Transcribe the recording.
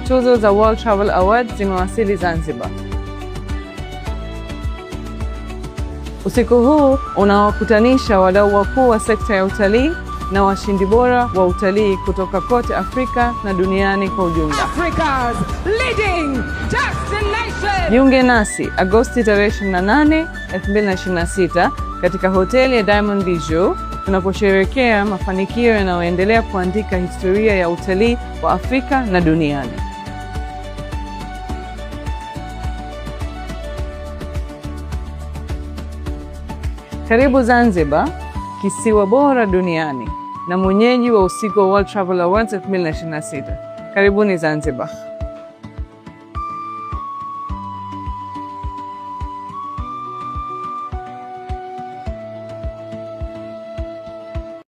Tuzo za World Travel Awards zimewasili Zanzibar. Usiku huu unawakutanisha wadau wakuu wa sekta ya utalii na washindi bora wa utalii kutoka kote Afrika na duniani kwa ujumla. Africa's leading destination. Jiunge nasi Agosti tarehe 28, 2026 katika hoteli ya Diamond Bijou tunaposherehekea mafanikio yanayoendelea kuandika historia ya utalii wa Afrika na duniani. Karibu Zanzibar, kisiwa bora duniani na mwenyeji wa usiku wa World Travel Awards 2026. Karibuni Zanzibar.